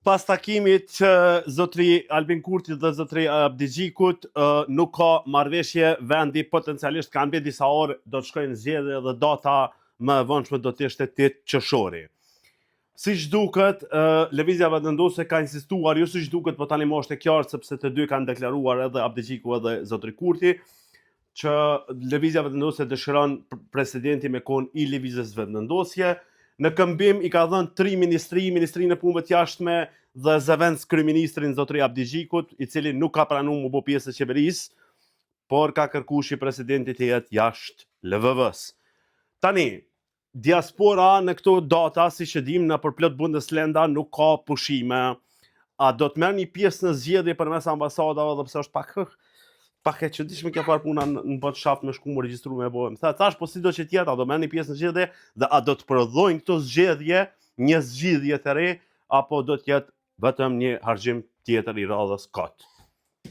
Pas takimit që zotri Albin Kurti dhe zotri Abdixhikut nuk ka marrëveshje, vendi potencialisht kanë mbi disa orë do të shkojnë në zgjedhje dhe data më e vonshme do të ishte 8 qershori. Siç duket, Lëvizja Vetëvendosje ka insistuar, jo siç duket, po tani më është e qartë sepse të dy kanë deklaruar edhe Abdixhiku edhe zotri Kurti, që Lëvizja Vetëvendosje dëshiron presidenti me kon i Lëvizjes Vetëvendosje. Në këmbim i ka dhënë tri ministri, Ministrinë e Punëve të Jashtme dhe zëvendës kryeministrin zotri Abdixhikut, i cili nuk ka pranuar mu bo pjesë e qeverisë, por ka kërku që presidenti të jetë jashtë LVV-s. Tani, Diaspora në këto data, siç e dimë, nëpër plot Bundesländer nuk ka pushime. A do të merrni pjesë në zgjedhje përmes ambasadave dhe pse është pak pak e çuditshme kjo farë puna në, në Botschaft me shku më regjistru me bo. Më tha, thash, po sido që të jetë, a do merrni pjesë në zgjedhje dhe a do të prodhojnë këto zgjedhje një zgjidhje të re apo do të jetë vetëm një harxhim tjetër i radhës kot.